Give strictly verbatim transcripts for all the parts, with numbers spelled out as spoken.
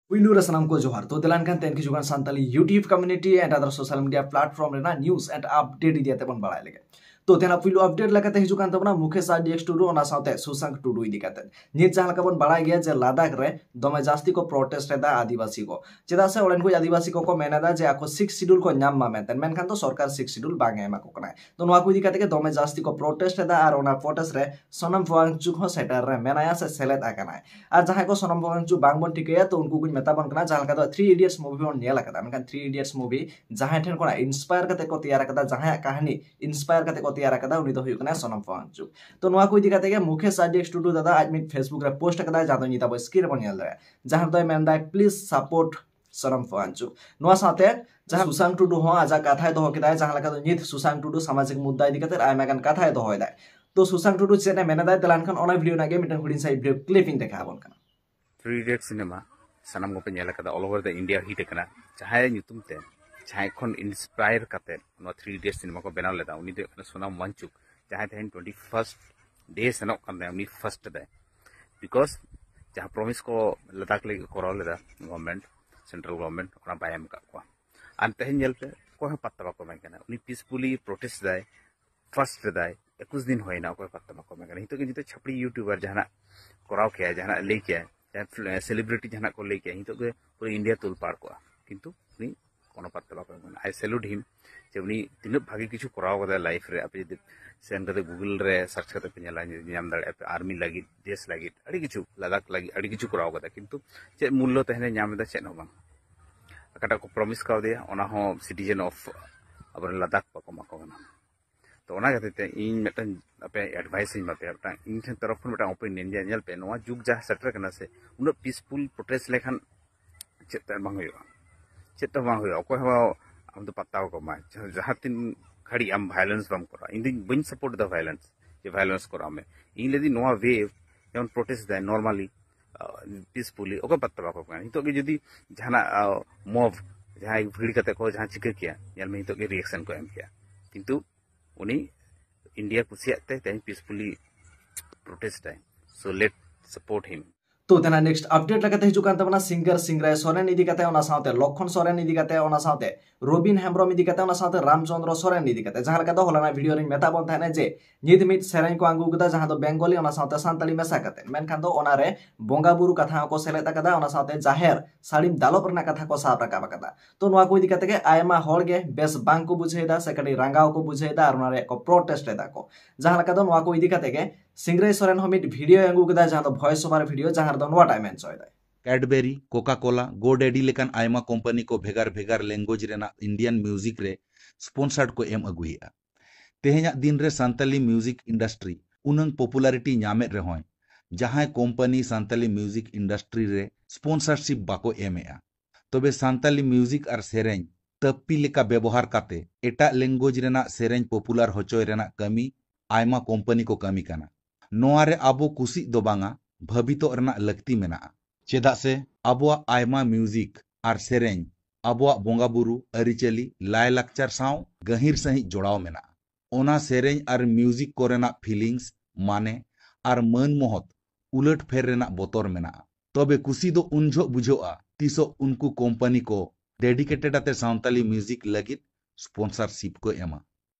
ᱯᱩᱭᱞᱩ ᱨᱮ ᱥᱟᱱᱟᱢ ᱠᱚ ᱡᱚᱦᱟᱨ᱾ ᱛᱚ ᱫᱮᱞᱟᱱ ᱠᱷᱟᱱ ᱛᱮᱦᱮᱧ ᱠᱤᱪᱷᱩ ᱜᱟᱱ Santali YouTube community and other social media platform ᱨᱮᱱᱟᱜ news and update ᱤᱫᱤ ᱠᱟᱛᱮ ᱵᱚᱱ ᱵᱟᱲᱟᱭ ᱞᱮᱜᱮ᱾ ᱛᱚ ᱛᱮᱦᱮᱧ ᱯᱩᱭᱞᱩ update ᱞᱮᱠᱟᱛᱮ ᱦᱤᱡᱩᱜ ᱠᱟᱱ ᱛᱟᱵᱚᱱᱟ ᱢᱩᱠᱮᱥ ᱟᱨ ᱰᱤ ᱮᱠᱥ ᱴᱩᱰᱩ, ᱚᱱᱟ ᱥᱟᱶᱛᱮ ᱥᱩᱥᱟᱝᱠ ᱴᱩᱰᱩ ᱤᱫᱤ ᱠᱟᱛᱮ᱾ ᱱᱤᱛ ᱡᱟᱦᱟᱸ ᱞᱮᱠᱟ ᱵᱚᱱ ᱵᱟᱲᱟᱭ ᱜᱮᱭᱟ ᱡᱮ ᱞᱟᱫᱟᱠᱷ ᱨᱮ ᱫᱚᱢᱮ ᱡᱟᱹᱥᱛᱤ ᱠᱚ protest ᱮᱫᱟ ᱟᱹᱫᱤᱵᱟᱹᱥᱤ ᱠᱚ, ᱪᱮᱫᱟᱜ ᱥᱮ ᱚᱸᱰᱮᱱ ᱠᱚ ᱟᱹᱫᱤᱵᱟᱹᱥᱤ ᱠᱚᱠᱚ ᱢᱮᱱ ᱮᱫᱟ ᱡᱮ ᱟᱠᱚ ᱥᱤᱠᱥ ᱥᱤᱰᱩᱞ ᱠᱚ ᱧᱟᱢ ᱢᱟ ᱢᱮᱱᱛᱮ, ᱢᱮᱱᱠᱷᱟᱱ ᱫᱚ ᱥᱚᱨᱠᱟᱨ ᱥᱤᱠᱥ ᱥᱤᱰᱩᱞ ᱵᱟᱝ ᱮ ᱮᱢᱟ ᱠᱚ ᱠᱟᱱᱟᱭ᱾ ᱛᱚ ᱱᱚᱣᱟ ᱠᱚ ᱤᱫᱤ ᱠᱟᱛᱮ ᱜᱮ ᱫᱚᱢᱮ ᱡᱟᱹᱥᱛᱤ ᱠᱚ protest ᱮᱫᱟ ᱟᱨ ᱚᱱᱟ protest ᱨᱮ ᱥᱚᱱᱟᱢ ᱣᱟᱝᱪᱩᱠ ᱦᱚᱸ ᱥᱮᱴᱮᱨ ᱨᱮ ᱢᱮᱱᱟᱭᱟ ᱥᱮ ᱥᱮᱞᱮᱫ ᱟᱠᱟᱱᱟᱭ᱾ ᱟᱨ ᱡᱟᱦᱟᱸᱭ ᱠᱚ ᱥᱚᱱᱟᱢ ᱣᱟᱝᱪᱩᱠ ᱵᱟᱝᱵᱚᱱ ᱴᱷᱤᱠᱟᱹᱭᱟ, ᱛᱚ ᱩᱱᱠᱩ ᱠᱚᱧ ᱢᱮᱛᱟ ᱵᱚᱱ ᱠᱟᱱᱟ, ᱡᱟᱦᱟᱸ ᱞᱮᱠᱟ ᱫᱚ ᱛᱷᱨᱤ ᱤᱰᱤᱭᱚᱴᱥ movie ᱵᱚᱱ ᱧᱮᱞ ᱟᱠᱟᱫᱟ, ᱢᱮᱱᱠᱷᱟᱱ ᱛᱷᱨᱤ ᱤᱰᱤᱭᱚᱴᱥ movie ᱡᱟᱦᱟᱸᱭ ᱴᱷᱮᱱ ᱠᱷᱚᱱᱟᱜ inspire ᱠᱟᱛᱮ ᱠᱚ ᱛᱮᱭᱟᱨ ᱟᱠᱟᱫᱟ, ᱡᱟᱦᱟᱸᱭᱟᱜ ᱠᱟᱹᱦᱱᱤ inspire ᱠᱟᱛᱮ ᱠᱚ ᱛᱮᱭᱟᱨ ᱟᱠᱟᱫᱟ, ᱩᱱᱤ ᱫᱚ ᱦᱩᱭᱩᱜ ᱠᱟᱱᱟ ᱥᱚᱱᱟᱢ ᱣᱟᱝᱪᱩᱠ᱾ ᱛᱚ ᱱᱚᱣᱟ ᱠᱚ ᱤᱫᱤ ᱠᱟᱛᱮ ᱜᱮ ᱢᱩᱠᱮᱥ ᱟᱨ ᱰᱤ ᱮᱠᱥ ᱴᱩᱰᱩ ᱫᱟᱫᱟ ᱟᱡ ᱢᱤᱫ Facebook ᱨᱮ post ᱟᱠᱟᱫᱟᱭ, ᱡᱟᱦᱟᱸ ᱫᱚ ᱱᱤᱛ ᱟᱵᱚ screen ᱨᱮᱵᱚᱱ ᱧᱮᱞ ᱫᱟᱲᱮᱭᱟᱜᱼᱟ, ᱡᱟᱦᱟᱸ ᱨᱮᱫᱚᱭ ᱢᱮᱱᱫᱟᱭ, "Please support ᱥᱚᱱᱟᱢ ᱣᱟᱝᱪᱩᱠ᱾" ᱱᱚᱣᱟ ᱥᱟᱶᱛᱮ ᱡᱟᱦᱟᱸ ᱥᱩᱥᱟᱝ ᱴᱩᱰᱩ ᱦᱚᱸ ᱟᱡᱟᱜ ᱠᱟᱛᱷᱟᱭ ᱫᱚᱦᱚ ᱠᱮᱫᱟᱭ, ᱡᱟᱦᱟᱸ ᱞᱮᱠᱟ ᱫᱚ ᱱᱤᱛ ᱥᱩᱥᱟᱝ ᱴᱩᱰᱩ ᱥᱟᱢᱟᱡᱤᱠ ᱢᱩᱫᱽᱫᱟ ᱤᱫᱤ ᱠᱟᱛᱮ ᱟᱭᱢᱟ ᱜᱟᱱ ᱠᱟᱛᱷᱟᱭ ᱫᱚᱦᱚᱭᱮᱫᱟᱭ᱾ ᱛᱚ ᱥᱩᱥᱟᱝ ᱴᱩᱰᱩ ᱪᱮᱫ ᱮ ᱢᱮᱱ ᱮᱫᱟᱭ, ᱫᱮᱞᱟᱱ ᱠᱷᱟᱱ ᱚᱱᱟ video ᱨᱮᱱᱟᱜ ᱜᱮ ᱢᱤᱫᱴᱟᱝ ᱦᱩᱰᱤᱧ ᱥᱟᱺᱦᱤᱡ video clip ᱤᱧ ᱫᱮᱠᱷᱟᱣ ᱟᱵᱚᱱ ᱠᱟᱱᱟ᱾ ᱛᱷᱨᱤ ᱤᱰᱤᱭᱚᱴ ᱥᱤᱱᱮᱢᱟ ᱥᱟᱱᱟᱢ ᱠᱚᱯᱮ ᱧᱮᱞ ᱟᱠᱟᱫᱟ, all over the India hit ᱟᱠᱟᱱᱟ᱾ ᱡᱟᱦᱟᱸᱭ ᱧᱩᱛᱩᱢ ᱛᱮ, ᱡᱟᱦᱟᱸᱭ ᱠᱷᱚᱱ inspire ᱠᱟᱛᱮ ᱱᱚᱣᱟ ᱛᱷᱨᱤ ᱤᱰᱤᱭᱚᱴ ᱥᱤᱱᱮᱢᱟ ᱠᱚ ᱵᱮᱱᱟᱣ ᱞᱮᱫᱟ, ᱩᱱᱤ ᱫᱚ ᱦᱩᱭᱩᱜ ᱠᱟᱱᱟ ᱥᱚᱱᱟᱢ ᱣᱟᱝᱪᱩᱠ, ᱡᱟᱦᱟᱸᱭ ᱛᱮᱦᱮᱧ twenty first day ᱥᱮᱱᱚᱜ ᱠᱟᱱ ᱛᱟᱭᱟ, ᱩᱱᱤ first ᱮᱫᱟᱭ᱾ Because ᱡᱟᱦᱟᱸ promise ᱠᱚ ᱞᱟᱫᱟᱠᱷ ᱞᱟᱹᱜᱤᱫ ᱠᱚᱨᱟᱣ ᱞᱮᱫᱟ government, central government, ᱚᱱᱟ ᱵᱟᱭ ᱮᱢ ᱟᱠᱟᱫ ᱠᱚᱣᱟ᱾ ᱟᱨ ᱛᱮᱦᱮᱧ ᱧᱮᱞ ᱯᱮ, ᱚᱠᱚᱭ ᱦᱚᱸ ᱯᱟᱛᱛᱟ ᱵᱟᱠᱚ ᱮᱢᱟᱭ ᱠᱟᱱᱟ᱾ ᱩᱱᱤ peacefully protest ᱮᱫᱟᱭ, first ᱮᱫᱟᱭ, ᱮᱠᱩᱥ ᱫᱤᱱ ᱦᱩᱭᱱᱟ, ᱚᱠᱚᱭ ᱯᱟᱛᱛᱟ ᱵᱟᱠᱚ ᱮᱢᱟᱭ ᱠᱟᱱᱟ᱾ ᱱᱤᱛᱚᱜ ᱜᱮ ᱡᱩᱫᱤ ᱪᱷᱟᱯᱲᱤ YouTuber ᱡᱟᱦᱟᱱᱟᱜ ᱠᱚᱨᱟᱣ ᱠᱮᱭᱟ, ᱡᱟᱦᱟᱱᱟᱜ ᱞᱟᱹᱭ ᱠᱮᱭᱟ, ᱡᱟᱦᱟᱸᱭ ᱯᱷᱤᱞ-, celebrity ᱡᱟᱦᱟᱱᱟᱜ ᱠᱚ ᱞᱟᱹᱭ ᱠᱮᱭᱟ, ᱱᱤᱛᱚᱜ ᱜᱮ ᱯᱩᱨᱟᱹ India ᱛᱩᱞ ᱯᱟᱲ ᱠᱚᱜᱼᱟ᱾ ᱠᱤᱱᱛᱩ ᱩᱱᱤ ᱠᱳᱱᱳ ᱯᱟᱛᱛᱟ ᱵᱟᱠᱚ ᱮᱢ ᱠᱟᱱᱟ᱾ I salute him, ᱡᱮ ᱩᱱᱤ ᱛᱤᱱᱟᱹᱜ ᱵᱷᱟᱜᱮ ᱠᱤᱪᱷᱩ ᱠᱚᱨᱟᱣ ᱠᱟᱫᱟᱭ life ᱨᱮ᱾ ᱟᱯᱮ ᱡᱩᱫᱤ ᱥᱮᱱ ᱠᱟᱛᱮ Google ᱨᱮ search ᱠᱟᱛᱮ ᱯᱮ ᱧᱮᱞᱟ, ᱧᱟᱢ ᱫᱟᱲᱮᱭᱟᱜᱼᱟ ᱯᱮ, army ᱞᱟᱹᱜᱤᱫ, ᱫᱮᱥ ᱞᱟᱹᱜᱤᱫ, ᱟᱹᱰᱤ ᱠᱤᱪᱷᱩ, ᱞᱟᱫᱟᱠᱷ ᱞᱟᱹᱜᱤᱫ ᱟᱹᱰᱤ ᱠᱤᱪᱷᱩ ᱠᱚᱨᱟᱣ ᱠᱟᱫᱟ᱾ ᱠᱤᱱᱛᱩ ᱪᱮᱫ ᱢᱩᱞᱞᱚ ᱛᱟᱦᱮᱱᱮ ᱧᱟᱢ ᱮᱫᱟ? ᱪᱮᱫ ᱦᱚᱸ ᱵᱟᱝ᱾ ᱚᱠᱟᱴᱟᱜ ᱠᱚ promise ᱠᱟᱣᱫᱮᱭᱟ, ᱚᱱᱟ ᱦᱚᱸ citizen of ᱟᱵᱚᱨᱮᱱ ᱞᱟᱫᱟᱠᱷ ᱵᱟᱠᱚ ᱮᱢᱟ ᱠᱚ ᱠᱟᱱᱟ᱾ ᱛᱚ ᱚᱱᱟ ᱠᱷᱟᱹᱛᱤᱨ ᱛᱮ ᱤᱧ ᱢᱤᱫᱴᱟᱝ ᱟᱯᱮ advice ᱤᱧ ᱮᱢᱟ ᱯᱮᱭᱟ, ᱢᱤᱫᱴᱟᱝ ᱤᱧ ᱴᱷᱮᱱ ᱛᱚᱨᱚᱯ ᱠᱷᱚᱱ ᱢᱤᱫᱴᱟᱝ opinion, ᱡᱮ ᱧᱮᱞ ᱯᱮ, ᱱᱚᱣᱟ ᱡᱩᱜᱽ ᱡᱟᱦᱟᱸ ᱥᱮᱴᱮᱨ ᱠᱟᱱᱟ ᱥᱮ, ᱩᱱᱟᱹᱜ peaceful protest ᱞᱮᱠᱷᱟᱱ ᱪᱮᱫ ᱛᱮ ᱵᱟᱝ ᱦᱩᱭᱩᱜᱼᱟ? ᱪᱮᱫ ᱛᱮ ᱵᱟᱝ ᱦᱩᱭᱩᱜᱼᱟ᱾ ᱚᱠᱚᱭ ᱦᱚᱸ ᱟᱢ ᱫᱚ ᱯᱟᱛᱛᱟ ᱵᱟᱠᱚ ᱮᱢᱟ᱾ ᱡᱟᱦᱟᱸ, ᱡᱟᱦᱟᱸ ᱛᱤᱱ ᱜᱷᱟᱹᱲᱤᱡ ᱟᱢ violence ᱵᱟᱢ ᱠᱚᱨᱟᱣᱟ, ᱤᱧ ᱫᱚᱧ ᱵᱟᱹᱧ support ᱮᱫᱟ violence, ᱡᱮ violence ᱠᱚᱨᱟᱣ ᱢᱮ᱾ ᱤᱧ ᱞᱟᱹᱭᱫᱟᱹᱧ ᱱᱚᱣᱟ way ᱡᱮᱢᱚᱱ protest ᱫᱟᱭ normally, peacefully, ᱚᱠᱚᱭ ᱯᱟᱛᱛᱟ ᱵᱟᱠᱚ ᱮᱢ ᱠᱟᱱᱟ᱾ ᱱᱤᱛᱚᱜ ᱜᱮ ᱡᱩᱫᱤ ᱡᱟᱦᱟᱱᱟᱜ mob, ᱡᱟᱦᱟᱸᱭ ᱵᱷᱤᱲ ᱠᱟᱛᱮ ᱠᱚ ᱡᱟᱦᱟᱸ ᱪᱤᱠᱟᱹ ᱠᱮᱭᱟ, ᱧᱮᱞ ᱢᱮ ᱱᱤᱛᱚᱜ ᱜᱮ reaction ᱠᱚ ᱮᱢ ᱠᱮᱭᱟ᱾ ᱠᱤᱱᱛᱩ ᱩᱱᱤ India ᱠᱩᱥᱤᱭᱟᱜ ᱛᱮ ᱛᱮᱦᱮᱧ peacefully protest ᱫᱟᱭ᱾ So let support him. ᱛᱚ ᱛᱮᱱᱟᱜ next update ᱞᱮᱠᱟᱛᱮ ᱦᱤᱡᱩᱜ ᱠᱟᱱ ᱛᱟᱵᱚᱱᱟ singer ᱥᱤᱝᱨᱟᱭ ᱥᱚᱨᱮᱱ ᱤᱫᱤ ᱠᱟᱛᱮ, ᱚᱱᱟ ᱥᱟᱶᱛᱮ ᱞᱚᱠᱷᱚᱱ ᱥᱚᱨᱮᱱ ᱤᱫᱤ ᱠᱟᱛᱮ, ᱚᱱᱟ ᱥᱟᱶᱛᱮ ᱨᱚᱵᱤᱱ ᱦᱮᱢᱵᱨᱚᱢ ᱤᱫᱤ ᱠᱟᱛᱮ, ᱚᱱᱟ ᱥᱟᱶᱛᱮ ᱨᱟᱢᱪᱚᱸᱫᱽᱨᱚ ᱥᱚᱨᱮᱱ ᱤᱫᱤ ᱠᱟᱛᱮ᱾ ᱡᱟᱦᱟᱸ ᱞᱮᱠᱟ ᱫᱚ ᱦᱚᱞᱟᱱᱟᱜ video ᱨᱤᱧ ᱢᱮᱛᱟᱜ ᱵᱚᱱ ᱛᱟᱦᱮᱸᱱᱟ ᱡᱮ ᱧᱤᱛ ᱢᱤᱫ ᱥᱮᱨᱮᱧ ᱠᱚ ᱟᱹᱜᱩ ᱠᱟᱫᱟ, ᱡᱟᱦᱟᱸ ᱫᱚ ᱵᱮᱝᱜᱚᱞᱤ ᱚᱱᱟ ᱥᱟᱶᱛᱮ ᱥᱟᱱᱛᱟᱲᱤ ᱢᱮᱥᱟ ᱠᱟᱛᱮ, ᱢᱮᱱᱠᱷᱟᱱ ᱫᱚ ᱚᱱᱟᱨᱮ ᱵᱚᱸᱜᱟ ᱵᱩᱨᱩ ᱠᱟᱛᱷᱟ ᱦᱚᱸᱠᱚ ᱥᱮᱞᱮᱫ ᱟᱠᱟᱫᱟ, ᱚᱱᱟ ᱥᱟᱶᱛᱮ ᱡᱟᱦᱮᱨ ᱥᱟᱹᱲᱤᱢ ᱫᱟᱞᱚᱵ ᱨᱮᱱᱟᱜ ᱠᱟᱛᱷᱟ ᱠᱚ ᱥᱟᱵ ᱨᱟᱠᱟᱵ ᱟᱠᱟᱫᱟ᱾ ᱛᱚ ᱱᱚᱣᱟ ᱠᱚ ᱤᱫᱤ ᱠᱟᱛᱮ ᱜᱮ ᱟᱭᱢᱟ ᱦᱚᱲ ᱜᱮ ᱵᱮᱥ ᱵᱟᱝ ᱠᱚ ᱵᱩᱡᱷᱟᱹᱣ ᱮᱫᱟ ᱥᱮ ᱠᱟᱹᱴᱤᱡ ᱨᱟᱸᱜᱟᱣ ᱠᱚ ᱵᱩᱡᱷᱟᱹᱣ ᱮᱫᱟ ᱟᱨ ᱚᱱᱟ ᱨᱮᱭᱟᱜ ᱠᱚ protest ᱮᱫᱟ ᱠᱚ᱾ ᱡᱟᱦᱟᱸ ᱞᱮᱠᱟ ᱫᱚ ᱱᱚᱣᱟ ᱠᱚ ᱤᱫᱤ ᱠᱟᱛᱮ ᱜᱮ ᱥᱤᱝᱨᱟᱹᱭ ᱥᱚᱨᱮᱱ ᱦᱚᱸ ᱢᱤᱫ video ᱮ ᱟᱹᱜᱩ ᱠᱮᱫᱟ, ᱡᱟᱦᱟᱸ ᱫᱚ voice over video, ᱡᱟᱦᱟᱸ ᱨᱮᱫᱚ ᱱᱚᱣᱟᱴᱟᱜ ᱢᱮᱱ ᱦᱚᱪᱚᱭᱮᱫᱟᱭ᱾ Cadbury, Coca-Cola, GoDaddy ᱞᱮᱠᱟᱱ ᱟᱭᱢᱟ ᱠᱳᱢᱯᱟᱱᱤ ᱠᱚ ᱵᱷᱮᱜᱟᱨ ᱵᱷᱮᱜᱟᱨ language ᱨᱮᱱᱟᱜ Indian music ᱨᱮ sponsored ᱠᱚ ᱮᱢ ᱟᱹᱜᱩᱭᱮᱫᱼᱟ᱾ ᱛᱮᱦᱮᱧᱟᱜ ᱫᱤᱱ ᱨᱮ ᱥᱟᱱᱛᱟᱞᱤ music industry ᱩᱱᱟᱹᱝ popularity ᱧᱟᱢᱮᱫ ᱨᱮᱦᱚᱸᱭ, ᱡᱟᱦᱟᱸᱭ ᱠᱳᱢᱯᱟᱱᱤ ᱥᱟᱱᱛᱟᱞᱤ music industry ᱨᱮ sponsorship ᱵᱟᱠᱚ ᱮᱢᱮᱫᱼᱟ᱾ ᱛᱚᱵᱮ ᱥᱟᱱᱛᱟᱞᱤ music ᱟᱨ ᱥᱮᱨᱮᱧ ᱛᱟᱹᱯᱯᱤ ᱞᱮᱠᱟ ᱵᱮᱵᱚᱦᱟᱨ ᱠᱟᱛᱮ ᱮᱴᱟᱜ language ᱨᱮᱱᱟᱜ ᱥᱮᱨᱮᱧ popular ᱦᱚᱪᱚᱭ ᱨᱮᱱᱟᱜ ᱠᱟᱹᱢᱤ ᱟᱭᱢᱟ ᱠᱳᱢᱯᱟᱱᱤ ᱠᱚ ᱠᱟᱹᱢᱤ ᱠᱟᱱᱟ᱾ ᱱᱚᱣᱟ ᱨᱮ ᱟᱵᱚ ᱠᱩᱥᱤᱜ ᱫᱚ ᱵᱟᱝᱟ, ᱵᱷᱟᱹᱵᱤᱛᱚᱜ ᱨᱮᱱᱟᱜ ᱞᱟᱹᱠᱛᱤ ᱢᱮᱱᱟᱜᱼᱟ᱾ ᱪᱮᱫᱟᱜ ᱥᱮ ᱟᱵᱚᱣᱟᱜ ᱟᱭᱢᱟ music ᱟᱨ ᱥᱮᱨᱮᱧ ᱟᱵᱚᱣᱟᱜ ᱵᱚᱸᱜᱟ ᱵᱩᱨᱩ, ᱟᱹᱨᱤᱪᱟᱹᱞᱤ, ᱞᱟᱭᱼᱞᱟᱠᱪᱟᱨ ᱥᱟᱶ ᱜᱟᱹᱦᱤᱨ ᱥᱟᱹᱦᱤᱡ ᱡᱚᱲᱟᱣ ᱢᱮᱱᱟᱜᱼᱟ᱾ ᱚᱱᱟ ᱥᱮᱨᱮᱧ ᱟᱨ music ᱠᱚᱨᱮᱱᱟᱜ feelings, ᱢᱟᱱᱮ ᱟᱨ ᱢᱟᱹᱱ ᱢᱚᱦᱚᱛ ᱩᱞᱟᱹᱴ ᱯᱷᱮᱨ ᱨᱮᱱᱟᱜ ᱵᱚᱛᱚᱨ ᱢᱮᱱᱟᱜᱼᱟ᱾ ᱛᱚᱵᱮ ᱠᱩᱥᱤ ᱫᱚ ᱩᱱ ᱡᱷᱚᱜ ᱵᱩᱡᱷᱟᱹᱜᱼᱟ, ᱛᱤᱥᱚᱜ ᱩᱱᱠᱩ ᱠᱳᱢᱯᱟᱱᱤ ᱠᱚ dedicated ᱟᱛᱮ ᱥᱟᱱᱛᱟᱞᱤ music ᱞᱟᱹᱜᱤᱫ sponsorship ᱠᱚ ᱮᱢᱟ᱾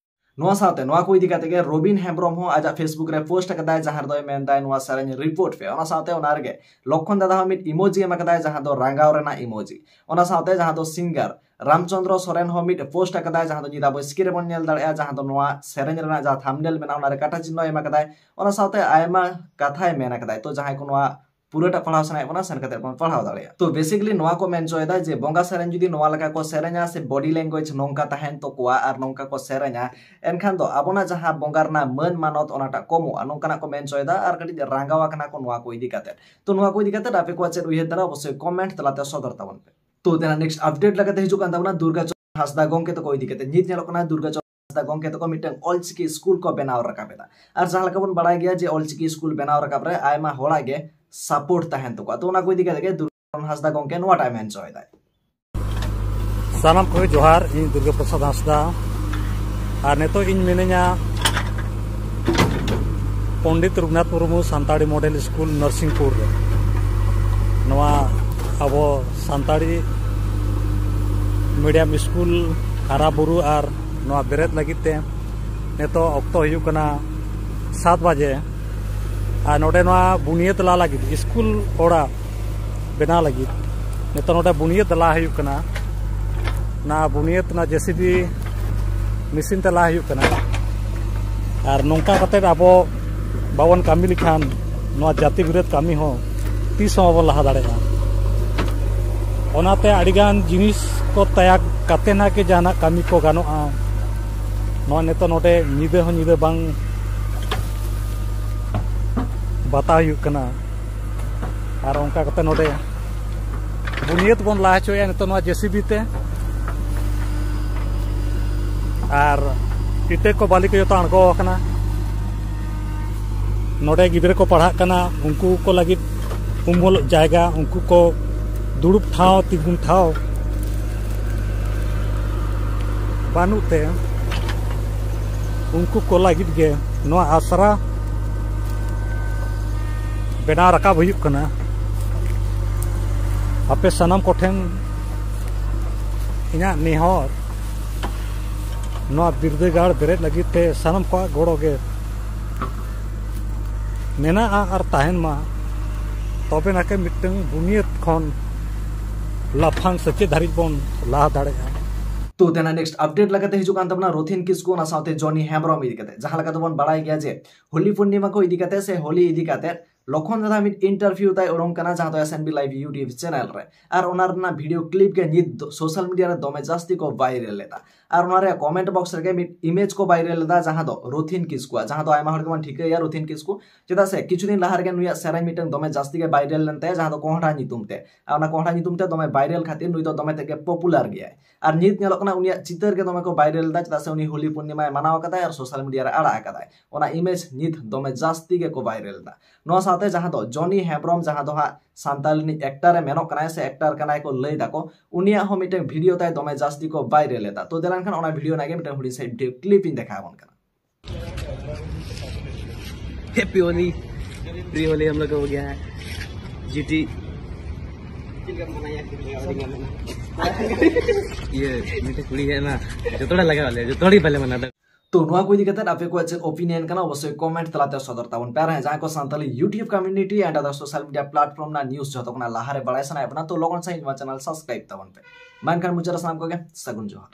ᱱᱚᱣᱟ ᱥᱟᱶᱛᱮ ᱱᱚᱣᱟ ᱠᱚ ᱤᱫᱤ ᱠᱟᱛᱮ ᱜᱮ ᱨᱚᱵᱤᱱ ᱦᱮᱢᱵᱨᱚᱢ ᱦᱚᱸ ᱟᱡᱟᱜ Facebook ᱨᱮ post ᱟᱠᱟᱫᱟᱭ, ᱡᱟᱦᱟᱸ ᱨᱮᱫᱚᱭ ᱢᱮᱱᱫᱟᱭ, "ᱱᱚᱣᱟ ᱥᱮᱨᱮᱧ report ᱯᱮ᱾" ᱚᱱᱟ ᱥᱟᱶᱛᱮ ᱚᱱᱟ ᱨᱮᱜᱮ ᱞᱚᱠᱷᱚᱱ ᱫᱟᱫᱟ ᱦᱚᱸ ᱢᱤᱫ emoji ᱮᱢ ᱟᱠᱟᱫᱟᱭ, ᱡᱟᱦᱟᱸ ᱫᱚ ᱨᱟᱸᱜᱟᱣ ᱨᱮᱱᱟᱜ emoji᱾ ᱚᱱᱟ ᱥᱟᱶᱛᱮ ᱡᱟᱦᱟᱸ ᱫᱚ singer ᱨᱟᱢᱪᱚᱸᱫᱽᱨᱚ ᱥᱚᱨᱮᱱ ᱦᱚᱸ ᱢᱤᱫ post ᱟᱠᱟᱫᱟᱭ, ᱡᱟᱦᱟᱸ ᱫᱚ ᱧᱤᱫᱟᱹ ᱟᱵᱚ screen ᱨᱮᱵᱚᱱ ᱧᱮᱞ ᱫᱟᱲᱮᱭᱟᱜᱼᱟ, ᱡᱟᱦᱟᱸ ᱫᱚ ᱱᱚᱣᱟ ᱥᱮᱨᱮᱧ ᱨᱮᱱᱟᱜ ᱡᱟᱦᱟᱸ thumbnail ᱢᱮᱱᱟᱜᱼᱟ, ᱚᱱᱟ ᱨᱮ ᱠᱟᱴᱟ ᱪᱤᱱᱦᱚ ᱮᱢ ᱟᱠᱟᱫᱟᱭ᱾ ᱚᱱᱟ ᱥᱟᱶᱛᱮ ᱟᱭᱢᱟ ᱠᱟᱛᱷᱟᱭ ᱢᱮᱱ ᱟᱠᱟᱫᱟᱭ᱾ ᱛᱚ ᱡᱟᱦᱟᱸᱭ ᱠᱚ ᱱᱚᱣᱟ ᱯᱩᱨᱟᱹᱴᱟᱜ ᱯᱟᱲᱦᱟᱣ ᱥᱟᱱᱟᱭᱮᱫ ᱵᱚᱱᱟ, ᱥᱮᱱ ᱠᱟᱛᱮ ᱵᱚᱱ ᱯᱟᱲᱦᱟᱣ ᱫᱟᱲᱮᱭᱟᱜᱼᱟ᱾ ᱛᱚ basically ᱱᱚᱣᱟ ᱠᱚ ᱢᱮᱱ ᱦᱚᱪᱚᱭᱮᱫᱟ ᱡᱮ ᱵᱚᱸᱜᱟ ᱥᱮᱨᱮᱧ ᱡᱩᱫᱤ ᱱᱚᱣᱟ ᱞᱮᱠᱟ ᱠᱚ ᱥᱮᱨᱮᱧᱟ ᱥᱮ body language ᱱᱚᱝᱠᱟ ᱛᱟᱦᱮᱱ ᱛᱟᱠᱚᱣᱟ ᱟᱨ ᱱᱚᱝᱠᱟ ᱠᱚ ᱥᱮᱨᱮᱧᱟ, ᱮᱱᱠᱷᱟᱱ ᱫᱚ ᱟᱵᱚᱱᱟᱜ ᱡᱟᱦᱟᱸ ᱵᱚᱸᱜᱟ ᱨᱮᱱᱟᱜ ᱢᱟᱹᱱ ᱢᱟᱱᱚᱛ ᱚᱱᱟᱴᱟᱜ ᱠᱚᱢᱚᱜᱼᱟ, ᱱᱚᱝᱠᱟᱱᱟᱜ ᱠᱚ ᱢᱮᱱ ᱦᱚᱪᱚᱭᱮᱫᱟ ᱟᱨ ᱠᱟᱹᱴᱤᱡ ᱨᱟᱸᱜᱟᱣ ᱟᱠᱟᱱᱟ ᱠᱚ ᱱᱚᱣᱟ ᱠᱚ ᱤᱫᱤ ᱠᱟᱛᱮ᱾ ᱛᱚ ᱱᱚᱣᱟ ᱠᱚ ᱤᱫᱤ ᱠᱟᱛᱮ ᱟᱯᱮ ᱠᱚᱣᱟᱜ ᱪᱮᱫ ᱩᱭᱦᱟᱹᱨ ᱛᱟᱦᱮᱱᱟ, ᱚᱵᱚᱥᱥᱳᱭ comment ᱛᱟᱞᱟᱛᱮ ᱥᱚᱫᱚᱨ ᱛᱟᱵᱚᱱ ᱯᱮ᱾ ᱛᱚ ᱛᱮᱱᱟᱜ next update ᱞᱮᱠᱟᱛᱮ ᱦᱤᱡᱩᱜ ᱠᱟᱱ ᱛᱟᱵᱚᱱᱟ ᱫᱩᱨᱜᱟ ᱪᱚᱨᱚᱱ ᱦᱟᱸᱥᱫᱟ ᱜᱚᱢᱠᱮ ᱛᱟᱠᱚ ᱤᱫᱤ ᱠᱟᱛᱮ᱾ ᱱᱤᱛ ᱧᱮᱞᱚᱜ ᱠᱟᱱᱟ ᱫᱩᱨᱜᱟ ᱪᱚᱨᱚᱱ ᱦᱟᱸᱥᱫᱟ ᱜᱚᱢᱠᱮ ᱛᱟᱠᱚ ᱢᱤᱫᱴᱟᱝ ᱚᱞᱪᱤᱠᱤ ᱥᱠᱩᱞ ᱠᱚ ᱵᱮᱱᱟᱣ ᱨᱟᱠᱟᱵ ᱮᱫᱟ᱾ ᱟᱨ ᱡᱟᱦᱟᱸ ᱞᱮᱠᱟ ᱵᱚᱱ ᱵᱟᱲᱟᱭ ᱜᱮᱭᱟ ᱡᱮ ᱚᱞᱪᱤᱠᱤ ᱥᱠᱩᱞ ᱵᱮᱱᱟᱣ ᱨᱟᱠᱟᱵ ᱨᱮ ᱟᱭᱢᱟ ᱦᱚᱲᱟᱜ ᱜᱮ support ᱛᱟᱦᱮᱱ ᱛᱟᱠᱚᱣᱟ᱾ ᱛᱚ ᱚᱱᱟ ᱠᱚ ᱤᱫᱤ ᱠᱟᱛᱮ ᱜᱮ ᱫᱩᱨᱜᱟ ᱪᱚᱨᱚᱱ ᱦᱟᱸᱥᱫᱟ ᱜᱚᱢᱠᱮ ᱱᱚᱣᱟᱴᱟᱜ ᱢᱮᱱ ᱦᱚᱪᱚᱭᱮᱫᱟᱭ᱾ ᱥᱟᱱᱟᱢ ᱠᱚᱜᱮ ᱡᱚᱦᱟᱨ, ᱤᱧ ᱫᱩᱨᱜᱟ ᱯᱨᱚᱥᱟᱫᱽ ᱦᱟᱸᱥᱫᱟ᱾ ᱟᱨ ᱱᱤᱛᱚᱜ ᱤᱧ ᱢᱤᱱᱟᱹᱧᱟ ᱯᱚᱱᱰᱤᱛ ᱨᱚᱜᱷᱩᱱᱟᱛᱷ ᱢᱩᱨᱢᱩ ᱥᱟᱱᱛᱟᱲᱤ ᱢᱚᱰᱮᱞ ᱥᱠᱩᱞ ᱱᱟᱨᱥᱤᱝᱯᱩᱨ ᱨᱮ᱾ ᱱᱚᱣᱟ ᱟᱵᱚ ᱥᱟᱱᱛᱟᱲᱤ ᱢᱤᱰᱤᱭᱟᱢ ᱥᱠᱩᱞ ᱦᱟᱨᱟ ᱵᱩᱨᱩ ᱟᱨ ᱱᱚᱣᱟ ᱵᱮᱨᱮᱫ ᱞᱟᱹᱜᱤᱫ ᱛᱮ ᱱᱤᱛᱚᱜ ᱚᱠᱛᱚ ᱦᱩᱭᱩᱜ ᱠᱟᱱᱟ ᱥᱟᱛ ᱵᱟᱡᱮ᱾ ᱟᱨ ᱱᱚᱰᱮ ᱱᱚᱣᱟ ᱵᱩᱱᱤᱭᱟᱹᱫ ᱞᱟ ᱞᱟᱹᱜᱤᱫ, ᱥᱠᱩᱞ ᱚᱲᱟᱜ ᱵᱮᱱᱟᱣ ᱞᱟᱹᱜᱤᱫ ᱱᱤᱛᱚᱜ ᱱᱚᱰᱮ ᱵᱩᱱᱤᱭᱟᱹᱫ ᱞᱟ ᱦᱩᱭᱩᱜ ᱠᱟᱱᱟ᱾ ᱚᱱᱟ ᱵᱩᱱᱤᱭᱟᱹᱫ, ᱚᱱᱟ ᱡᱮᱥᱤᱵᱤ ᱢᱮᱥᱤᱱ ᱛᱮ ᱞᱟ ᱦᱩᱭᱩᱜ ᱠᱟᱱᱟ᱾ ᱟᱨ ᱱᱚᱝᱠᱟ ᱠᱟᱛᱮᱫ ᱟᱵᱚ ᱵᱟᱵᱚᱱ ᱠᱟᱹᱢᱤ ᱞᱮᱠᱷᱟᱱ ᱱᱚᱣᱟ ᱡᱟᱹᱛᱤ ᱵᱤᱨᱳᱫᱷ ᱠᱟᱹᱢᱤ ᱦᱚᱸ ᱛᱤᱥ ᱦᱚᱸ ᱵᱟᱵᱚᱱ ᱞᱟᱦᱟ ᱫᱟᱲᱮᱭᱟᱜᱼᱟ᱾ ᱚᱱᱟᱛᱮ ᱟᱹᱰᱤᱜᱟᱱ ᱡᱤᱱᱤᱥ ᱠᱚ ᱛᱮᱭᱟᱜ ᱠᱟᱛᱮ ᱱᱟᱜ ᱜᱮ ᱡᱟᱦᱟᱱᱟᱜ ᱠᱟᱹᱢᱤ ᱠᱚ ᱜᱟᱱᱚᱜᱼᱟ᱾ ᱱᱚᱣᱟ ᱱᱤᱛᱚᱜ ᱱᱚᱰᱮ ᱧᱤᱫᱟᱹ ᱦᱚᱸ ᱧᱤᱫᱟᱹ ᱵᱟᱝ ᱵᱟᱛᱟᱣ ᱦᱩᱭᱩᱜ ᱠᱟᱱᱟ᱾ ᱟᱨ ᱚᱱᱠᱟ ᱠᱟᱛᱮ ᱱᱚᱰᱮ ᱵᱩᱱᱤᱭᱟᱹᱫ ᱵᱚᱱ ᱞᱟ ᱦᱚᱪᱚᱭᱟ ᱱᱤᱛᱚᱜ ᱱᱚᱣᱟ ᱡᱮᱥᱤᱵᱤ ᱛᱮ᱾ ᱟᱨ ᱤᱴᱟᱹ ᱠᱚ ᱵᱟᱞᱤ ᱠᱚ ᱡᱚᱛᱚ ᱟᱬᱜᱚ ᱟᱠᱟᱱᱟ᱾ ᱱᱚᱰᱮ ᱜᱤᱫᱽᱨᱟᱹ ᱠᱚ ᱯᱟᱲᱦᱟᱜ ᱠᱟᱱᱟ, ᱩᱱᱠᱩ ᱠᱚ ᱞᱟᱹᱜᱤᱫ ᱩᱢᱩᱞ ᱡᱟᱭᱜᱟ, ᱩᱱᱠᱩ ᱠᱚ ᱫᱩᱲᱩᱵ ᱴᱷᱟᱶ, ᱛᱤᱸᱜᱩᱱ ᱴᱷᱟᱶ ᱵᱟᱹᱱᱩᱜ ᱛᱮ ᱩᱱᱠᱩ ᱠᱚ ᱞᱟᱹᱜᱤᱫ ᱜᱮ ᱱᱚᱣᱟ ᱟᱥᱨᱟ ᱵᱮᱱᱟᱣ ᱨᱟᱠᱟᱵ ᱦᱩᱭᱩᱜ ᱠᱟᱱᱟ᱾ ᱟᱯᱮ ᱥᱟᱱᱟᱢ ᱠᱚᱴᱷᱮᱱ ᱤᱧᱟᱹᱜ ᱱᱮᱦᱚᱨ, ᱱᱚᱣᱟ ᱵᱤᱨᱫᱟᱹᱜᱟᱲ ᱵᱮᱨᱮᱫ ᱞᱟᱹᱜᱤᱫ ᱛᱮ ᱥᱟᱱᱟᱢ ᱠᱚᱣᱟᱜ ᱜᱚᱲᱚ ᱜᱮ ᱢᱮᱱᱟᱜᱼᱟ ᱟᱨ ᱛᱟᱦᱮᱱ ᱢᱟ, ᱛᱚᱵᱮ ᱱᱟᱠᱮ ᱢᱤᱫᱴᱟᱝ ᱵᱩᱱᱤᱭᱟᱹᱫ ᱠᱷᱚᱱ ᱞᱟᱯᱷᱟᱝ ᱥᱮᱪᱮᱫ ᱫᱷᱟᱹᱨᱤᱡ ᱵᱚᱱ ᱞᱟᱦᱟ ᱫᱟᱲᱮᱭᱟᱜᱼᱟ᱾ ᱛᱚ ᱛᱮᱱᱟᱜ next update ᱞᱮᱠᱟᱛᱮ ᱦᱤᱡᱩᱜ ᱠᱟᱱ ᱛᱟᱵᱚᱱᱟ ᱨᱚᱛᱷᱤᱱ ᱠᱤᱥᱠᱩ, ᱚᱱᱟ ᱥᱟᱶᱛᱮ ᱡᱚᱱᱤ ᱦᱮᱢᱵᱨᱚᱢ ᱤᱫᱤ ᱠᱟᱛᱮ᱾ ᱡᱟᱦᱟᱸ ᱞᱮᱠᱟ ᱛᱮᱵᱚᱱ ᱵᱟᱲᱟᱭ ᱜᱮᱭᱟ ᱡᱮ ᱦᱳᱞᱤ ᱯᱩᱨᱱᱤᱢᱟ ᱠᱚ ᱤᱫᱤ ᱠᱟᱛᱮ ᱥᱮ ᱦᱳᱞᱤ ᱤᱫᱤ ᱠᱟᱛᱮ ᱞᱚᱠᱷᱚᱱ ᱫᱟᱫᱟ ᱢᱤᱫ interview ᱛᱟᱭ ᱩᱰᱩᱝ ᱠᱟᱱᱟ, ᱡᱟᱦᱟᱸ ᱫᱚ S N B Live YouTube channel ᱨᱮ᱾ ᱟᱨ ᱚᱱᱟ ᱨᱮᱱᱟᱜ video clip ᱜᱮ ᱱᱤᱛ ᱫᱚ social media ᱨᱮ ᱫᱚᱢᱮ ᱡᱟᱹᱥᱛᱤ ᱠᱚ viral ᱮᱫᱟ᱾ ᱟᱨ ᱚᱱᱟ ᱨᱮᱭᱟᱜ comment box ᱨᱮᱜᱮ ᱢᱤᱫ image ᱠᱚ viral ᱮᱫᱟ, ᱡᱟᱦᱟᱸ ᱫᱚ ᱨᱚᱛᱷᱤᱱ ᱠᱤᱥᱠᱩᱣᱟᱜ, ᱡᱟᱦᱟᱸ ᱫᱚ ᱟᱭᱢᱟ ᱦᱚᱲ ᱜᱮᱵᱚᱱ ᱴᱷᱤᱠᱟᱹᱭᱟ ᱨᱚᱛᱷᱤᱱ ᱠᱤᱥᱠᱩ᱾ ᱪᱮᱫᱟᱜ ᱥᱮ ᱠᱤᱪᱷᱩ ᱫᱤᱱ ᱞᱟᱦᱟ ᱨᱮᱜᱮ ᱱᱩᱭᱟᱜ ᱥᱮᱨᱮᱧ ᱢᱤᱫᱴᱟᱝ ᱫᱚᱢᱮ ᱡᱟᱹᱥᱛᱤ ᱜᱮ viral ᱞᱮᱱ ᱛᱟᱭᱟ, ᱡᱟᱦᱟᱸ ᱫᱚ ᱠᱚᱸᱦᱰᱟ ᱧᱩᱛᱩᱢ ᱛᱮ᱾ ᱟᱨ ᱚᱱᱟ ᱠᱚᱸᱦᱰᱟ ᱧᱩᱛᱩᱢ ᱛᱮ ᱫᱚᱢᱮ viral ᱠᱷᱟᱹᱛᱤᱨ ᱱᱩᱭ ᱫᱚ ᱫᱚᱢᱮ ᱛᱮᱫ ᱜᱮ popular ᱜᱮᱭᱟᱭ᱾ ᱟᱨ ᱱᱤᱛ ᱧᱮᱞᱚᱜ ᱠᱟᱱᱟ ᱩᱱᱤᱭᱟᱜ ᱪᱤᱛᱟᱹᱨ ᱜᱮ ᱫᱚᱢᱮ ᱠᱚ viral ᱮᱫᱟ, ᱪᱮᱫᱟᱜ ᱥᱮ ᱩᱱᱤ ᱦᱳᱞᱤ ᱯᱩᱨᱱᱤᱢᱟᱭ ᱢᱟᱱᱟᱣ ᱟᱠᱟᱫᱟᱭ ᱟᱨ social media ᱨᱮ ᱟᱲᱟᱜ ᱟᱠᱟᱫᱟᱭ᱾ ᱚᱱᱟ image ᱱᱤᱛ ᱫᱚᱢᱮ ᱡᱟᱹᱥᱛᱤ ᱜᱮᱠᱚ viral ᱮᱫᱟ᱾ ᱱᱚᱣᱟ ᱥᱟᱶᱛᱮ ᱡᱟᱦᱟᱸ ᱫᱚ ᱡᱚᱱᱤ ᱦᱮᱢᱵᱨᱚᱢ, ᱡᱟᱦᱟᱸ ᱫᱚ ᱦᱟᱸᱜ ᱥᱟᱱᱛᱟᱲ ᱨᱤᱱᱤᱡ actor ᱮ ᱢᱮᱱᱚᱜ ᱠᱟᱱᱟᱭ ᱥᱮ actor ᱠᱟᱱᱟᱭ ᱠᱚ ᱞᱟᱹᱭ ᱫᱟᱠᱚ, ᱩᱱᱤᱭᱟᱜ ᱦᱚᱸ ᱢᱤᱫᱴᱟᱝ video ᱛᱟᱭ ᱫᱚᱢᱮ ᱡᱟᱹᱥᱛᱤ ᱠᱚ viral ᱮᱫᱟ᱾ ᱛᱚ ᱫᱮᱞᱟ ᱮᱱᱠᱷᱟᱱ ᱚᱱᱟ video ᱨᱮᱱᱟᱜ ᱜᱮ ᱢᱤᱫᱴᱟᱝ ᱦᱩᱰᱤᱧ ᱥᱟᱺᱦᱤᱡ video clip ᱤᱧ ᱫᱮᱠᱷᱟᱣ ᱟᱵᱚᱱ ᱠᱟᱱᱟ᱾ Happy Holi, pre Holi हम लोग का हो गया है। G T ᱤᱭᱟᱹ ᱢᱤᱫᱴᱮᱡ ᱠᱩᱲᱤ ᱦᱮᱡ ᱮᱱᱟ, ᱡᱚᱛᱚ ᱦᱚᱲᱮ ᱞᱟᱜᱟᱣ ᱞᱮᱭᱟ, ᱡᱚᱛᱚ ᱦᱚᱲ ᱜᱮ ᱵᱟᱞᱮ ᱢᱟᱱᱟᱣ ᱫᱟᱲᱮᱭᱟᱜ᱾ ᱛᱚ ᱱᱚᱣᱟ ᱠᱚ ᱤᱫᱤ ᱠᱟᱛᱮ ᱟᱯᱮ ᱠᱚᱣᱟᱜ ᱪᱮᱫ ᱚᱯᱤᱱᱤᱭᱚᱱ ᱠᱟᱱᱟ, ᱚᱵᱚᱥᱥᱳᱭ ᱠᱚᱢᱮᱱᱴ ᱛᱟᱞᱟᱛᱮ ᱥᱚᱫᱚᱨ ᱛᱟᱵᱚᱱ ᱯᱮ᱾ ᱟᱨ ᱦᱮᱸ, ᱡᱟᱦᱟᱸᱭ ᱠᱚ Santali YouTube community and other social media platform ᱨᱮᱱᱟᱜ ᱱᱤᱭᱩᱡᱽ ᱡᱚᱛᱚ ᱠᱷᱚᱱᱟᱜ ᱞᱟᱦᱟᱨᱮ ᱵᱟᱲᱟᱭ ᱥᱟᱱᱟᱭᱮᱫ ᱵᱚᱱᱟ, ᱛᱚ ᱞᱚᱜᱚᱱ ᱥᱟᱺᱦᱤᱡ ᱱᱚᱣᱟ ᱪᱮᱱᱮᱞ ᱥᱟᱵᱥᱠᱨᱟᱭᱤᱵ ᱛᱟᱵᱚᱱ ᱯᱮ᱾ ᱢᱮᱱᱠᱷᱟᱱ ᱢᱩᱪᱟᱹᱫ ᱨᱮ ᱥᱟᱱᱟᱢ ᱠᱚᱜᱮ ᱥᱟᱹᱜᱩᱱ ᱡᱚᱦᱟᱨ᱾